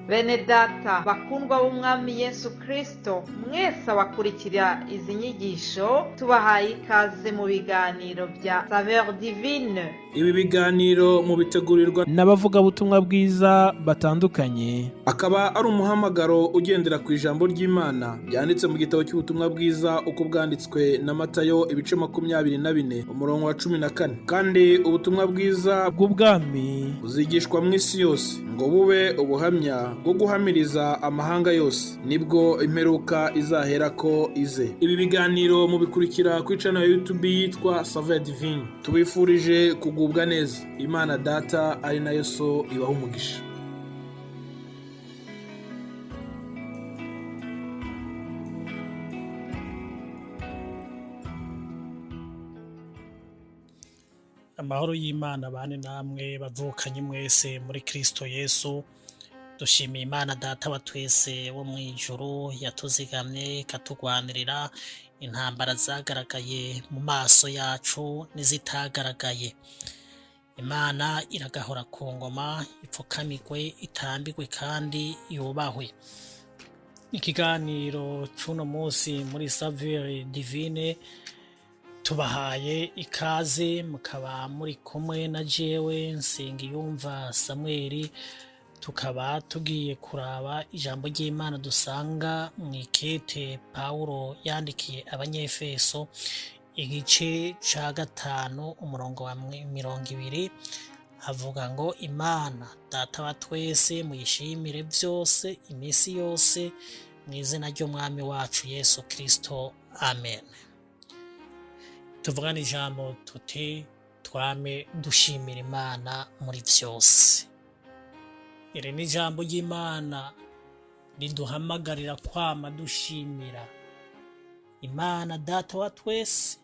Bene data bakundwa b'Umwami Yesu Kristo, mwese abakurikira izi nyigisho, tubahaye ikaze mu biganiro bya Saveur Divine. Ibi biganiro mubitegurirwa n'abavugabutumwa bwiza batandukanye. Akaba ari umuhamagaro ugendera ku ijambo ry'Imana ryanditse mu gitabo cy'ubutumwa bwiza uko bwanditswe na Matayo, ibice 24, umurongo wa 14. Kandi ubutumwa bwiza bw'ubwami buzigishwa mu isi yose ngo bube ubuhamya bwo guhamiriza amahanga yose, nibwo imperuka izaherako ize. Ibi biganiro mubikurikira kuri channel ya YouTube yitwa Saveur Divine. Tubifurije kugubwa neza. Imana Data ari nayo So ibaha umugisha. Amahoro y'Imana bane namwe bavukanye mwese muri Kristo Yesu. Dushimiye Imana Data wa twese wo mu ijuru, yatuzigamye ikatugwanirira intambara zagaragaye mu maso yacu n'izitagaragaye. Imana iragahora ku ngoma, ipfukamigwe, itambigwe kandi yubahwe. Ikiganiro c'uno munsi muri Saveur Divine, tubahaye ikaze, mukaba muri kumwe na jewe Nsengiyumva Samweli. Tukaba tugiye kuraba ijambo ry'Imana dusanga mu ikete Pawulo yandikiye Abanyefeso, igice ca 5, umurongo wa 20. Havuga ngo: "Imana Data wa twese muyishimire byose iminsi yose mu izina ry'Umwami wacu Yesu Kristo, amen." Tuvugane ijambo tuti: twame dushimira Imana muri vyose. Iri ni ijambo ry'Imana riduhamagarira kwama dushimira Imana Data wa twese,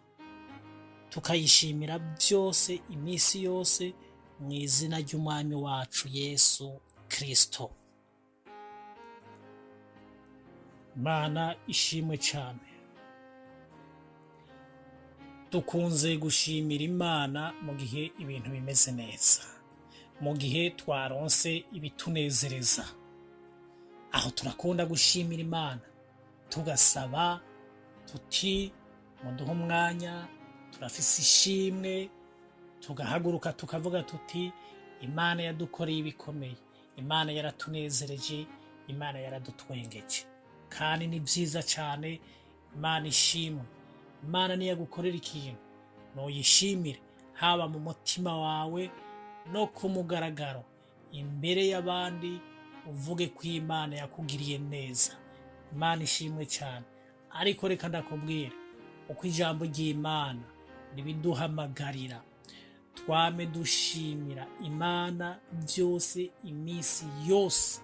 tukayishimira byose iminsi yose mu izina ry'Umwami wacu Yesu Kristo. Imana ishimwe cyane. Dukunze gushimira Imana mu gihe ibintu bimeze neza, mu gihe twaronse ibitunezereza. Aho turakunda gushimira Imana, tugasaba tuti: "Muduhe umwanya, turafise ishimwe." Tugahaguruka tukavuga tuti: "Imana yadukoreye ibikomeye, Imana yaratunezereje, Imana yaradutwengeje." Kandi ni byiza cyane. Imana ishimwe. Imana niyagukorera ikintu, nuyishimire, haba mu mutima wawe no ku mugaragaro imbere y'abandi, uvuge ko Imana yakugiriye neza. Imana ishimwe cyane. Ariko reka ndakubwira uko ijambo ry'Imana ribiduhamagarira: twame dushimira Imana byose iminsi yose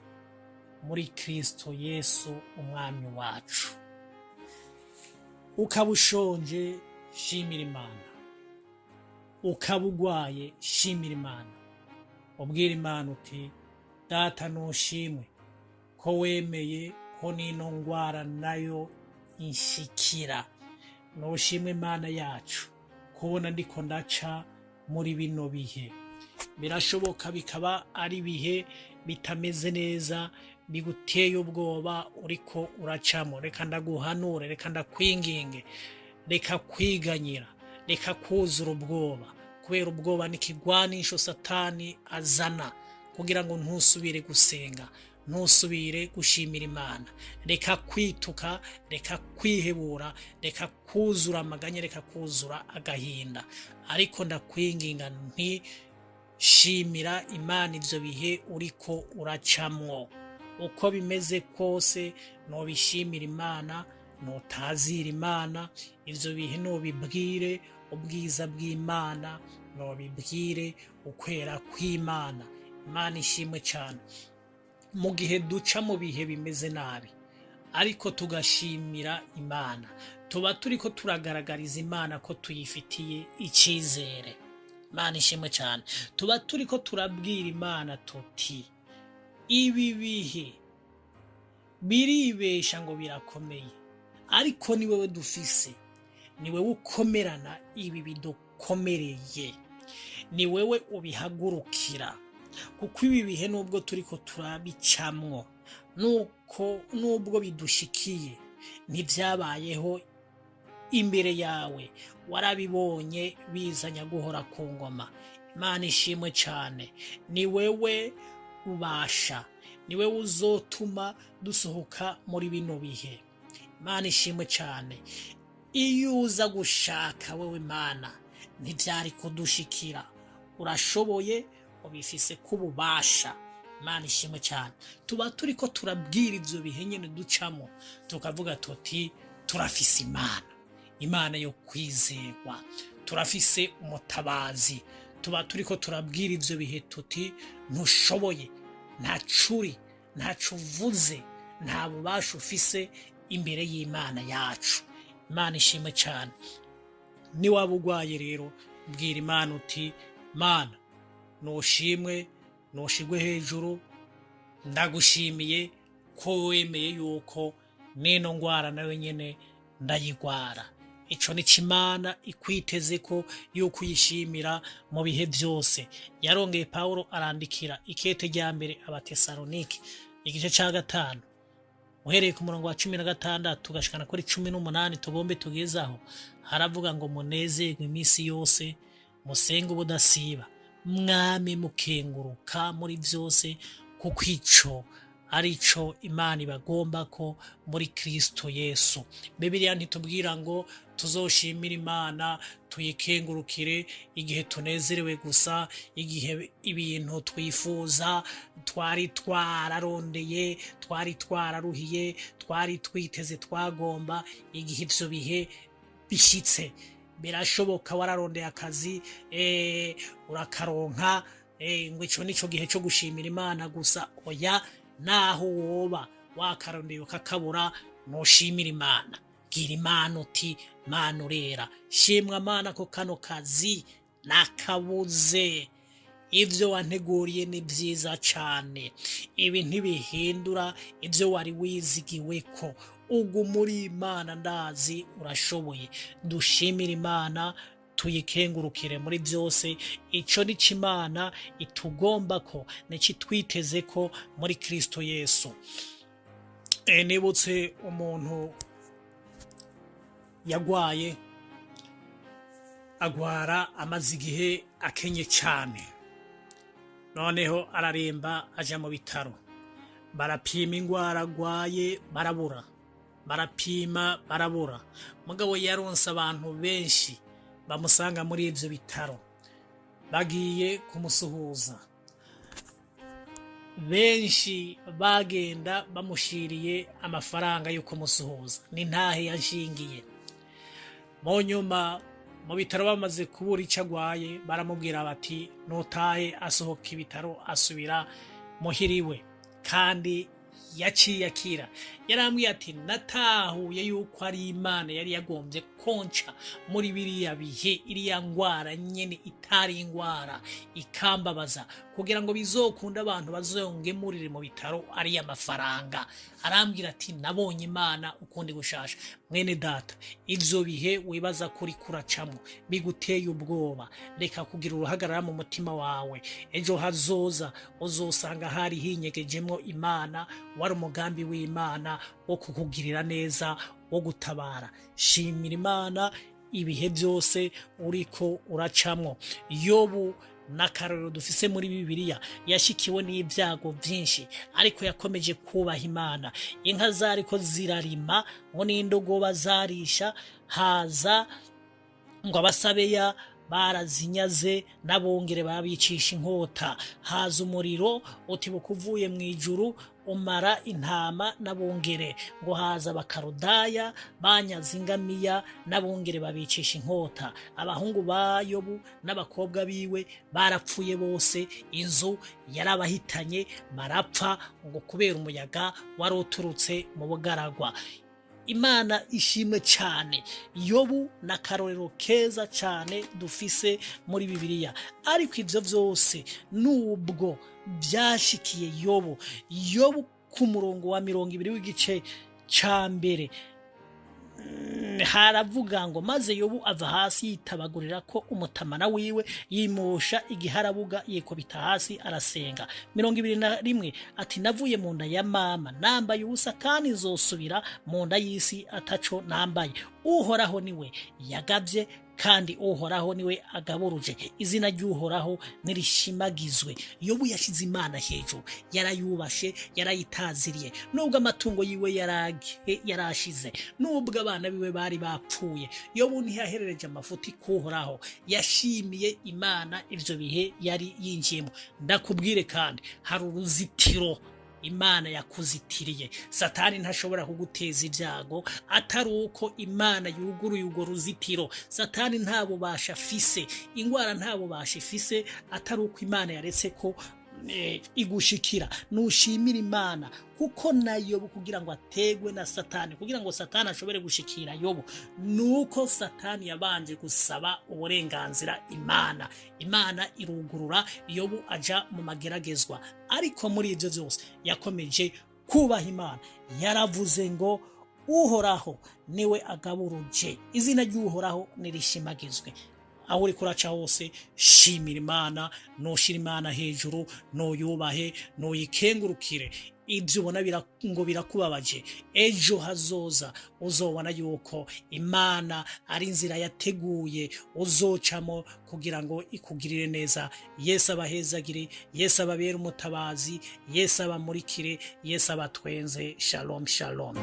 muri Kristo Yesu Umwami wacu. Ukaba ushonje, shimira Imana. Ukaba ugwaye, shimira Imana. Ubwira Imana uti: "Data, nushimwe ko wemeye ko n'ino ngwara nayo inshikira. Nushimwe Imana yacu kubona ndiko ndaca muri bino bihe." Birashoboka bikaba ari ibihe bitameze neza, biguteye ubwoba uriko uracamo. Reka ndaguhanure, reka ndakwinginge, reka kwiganyira, reka kuzura ubwoba, kubera ubwoba n'ikigwanisho Satani azana kugira ngo ntusubire gusenga, ntusubire gushimira Imana. Reka kwituka, reka kwihebura, reka kuzura amaganya, reka kuzura agahinda. Ariko ndakwinginga nti: shimira Imana ivyo bihe uriko uracamwo. Uko bimeze kose, nobishimira Imana, notazira Imana ivyo bihe, nobibwire ubwiza bw'Imana, nobibwire ukwera kw'Imana. Imana ishimwe cyane. Mu gihe duca mu bihe bimeze nabi ariko tugashimira Imana, tuba turiko turagaragariza Imana ko tuyifitiye icyizere. Imana ishimwe cyane. Tuba turiko turabwira Imana tuti: "Ibi bihe biribesha ngo birakomeye, ariko ni wewe dufise, ni wewe ukomerana ibi bidukomereye, ni wewe ubihagurukira." Kuko ibi bihe, nubwo turiko turabicamwo, nuko nubwo bidushikiye, ntibyabayeho imbere yawe, warabibonye bizanya guhora ku ngoma. Imana ishimwe cyane. Ni wewe ubasha, ni wewe uzotuma dusohoka muri bino bihe. Imana ishimwe cyane. Iyo uza gushaka wewe Mana, ntibyari kudushikira. Urashoboye, ubifise k'ububasha. Imana ishimwe cyane. Tuba turiko turabwira ivyo bihe nyene ducamo, tukavuga tuti: "Turafise Imana, Imana yo kwizerwa, turafise umutabazi." Tuba turiko turabwira ivyo bihe tuti: "Ntushoboye, ntacuri, ntaco uvuze, nta bubasha ufise imbere y'Imana yacu." Imana ishimwe cyane. Niwaba urwaye rero, bwira Imana uti: "Mana, nushimwe, nushigwe hejuru, ndagushimiye ko wemeye yuko n'ino ngwara nayo nyene ndayigwara." Ico ni Imana ikwiteze ko yuko uyishimira mu bihe byose. Yarongeye, Pawulo arandikira ikete rya mbere Abatesalonike, igice ca 5, uhereye ku murongo wa 16 ugashikana kuri 18, tugombe tugezaho. Haravuga ngo: "Munezerwe iminsi yose, musenge ubudasiba, mwame mukenguruka muri byose, kuko ico arico Imana ibagomba ko muri Kristo Yesu." Bibiliya ntitubwira ngo tuzoshimire Imana, tuyikengurukire igihe tunezerewe gusa, igihe ibintu twifuza, twari twararondeye, twari twararuhiye, twari twiteze, twagomba, igihe ivyo bihe bishitse. Birashoboka wararondeye akazi, urakaronka, ngo ico nico gihe co gushimira Imana gusa. Oya, naho woba wakarondeye ukakabura, nushimira Imana. Bwira Imana uti: "Mana urera, shimwa Mana ko kano kazi nakabuze. Ibyo wanteguriye ni byiza cyane. Ibi ntibihindura ibyo wari wizigiwe ko uguma uri Imana, ndazi urashoboye." Dushimire Imana, tuyikengurukire muri byose. Ico ni cyo Imana itugomba ko, nicyo itwiteze ko muri Kristo Yesu. Nibutse umuntu yagwaye, agwara amaze igihe akenye cyane, noneho araremba, aja mu bitaro, barapima ingwara agwaye barabura, barapima barabura. Mugabo yaronse abantu benshi bamusanga muri ivyo bitaro bagiye kumusuhuza. Benshi bagenda bamushiriye amafaranga yo kumusuhuza n'intahe yanshingiye. Mu nyuma, mu bitaro bamaze kubura icyo agwaye, baramubwira bati: "Nutahe." Asohoka ibitaro, asubira muhiriwe, kandi yaciye akira. Yarambwiye ati: "Natahuye yuko ari Imana yari yagombye konca muri biriya bihe, iriya ngwara nyene itari ingwara ikambabaza, kugira ngo bizokunde abantu bazongemurire mu bitaro ariya mafaranga." Arambwira ati: "Nabonye Imana ukundi gushasha." Mwene data, ivyo bihe wibaza kuri kuracamwo biguteye ubwoba, reka kugira uruhagarara mu mutima wawe. Ejo hazoza uzosanga hari hinyegejemwo Imana, wari umugambi w'Imana wo kukugirira neza, wo gutabara. Shimira Imana ibihe byose uriko uracamwo. Yobu n'akarorero dufise muri Bibiliya. Yashikiwe n'ibyago byinshi, ariko yakomeje kubaha Imana. Inka zariko zirarima ngo n'indogoba zarisha, haza ngo Abasabeya barazinyaze, n'abongere babicisha inkota. Haza umuriro utibuka uvuye mu ijuru, umara intama n'abungere. Ngo haza Abakarudaya, banyaze ingamiya n'abungere, babicisha inkota. Abahungu ba Yobu n'abakobwa biwe barapfuye bose, inzu yarabahitanye barapfa, ngo kubera umuyaga wari uturutse mu bugaragwa. Imana ishimwe cyane. Yobu ni akarorero keza cyane dufise muri Bibiliya. Ariko ibyo byose nubwo byashikiye Yobu, Yobu ku murongo wa 20 w'igice cya mbere. Haravuga ngo maze Yobu ava hasi yitabagurira ko umutamana wiwe, yimosha igiharabuga, yikubita hasi arasenga. 21 ati: "Navuye mu nda ya mama nambaye ubusa, kandi nzosubira mu nda y'isi ataco nambaye. Uhoraho niwe yagabye, kandi Uhoraho niwe agaburuje, izina ry'Uhoraho nirishimagizwe." Yobu yashize Imana hejuru, yarayubashe, yarayitaziriye. Nubwo amatungo yiwe yarashize, nubwo abana biwe bari bapfuye, Yobu ntiyaherereje amafuti kuhoraho. Yashimiye Imana ivyo bihe yari yinjiyemo. Ndakubwire kandi, hari uruzitiro Imana yakuzitiriye. Satani ntashobora kuguteza ibyago atari uko Imana yuguruye urwo ruzitiro. Satani nta bubasha afise, ingwara nta bubasha ifise atari uko Imana yaretse ko igushikira. Nushimira Imana, kuko na Yobu kugira ngo ategwe na Satani, kugira ngo Satani ashobore gushikira Yobu, nuko Satani yabanje gusaba uburenganzira Imana. Imana irugurura, Yobu aja mu mageragezwa. Ariko muri ibyo byose yakomeje kubaha Imana. Yaravuze ngo: "Uhoraho niwe agaburuje, izina ry'Uhoraho nirishimagizwe." Aho uri kuraca hose, shimira Imana. Nushira Imana hejuru, nuyubahe, nuyikengurukire ibyo ubona ngo birakubabaje, ejo hazoza uzobona yuko Imana ari inzira yateguye uzocamo kugira ngo ikugirire neza. Yesu abahezagire, Yesu ababere umutabazi, Yesu abamurikire, Yesu abatwenze. Shalom, shalom.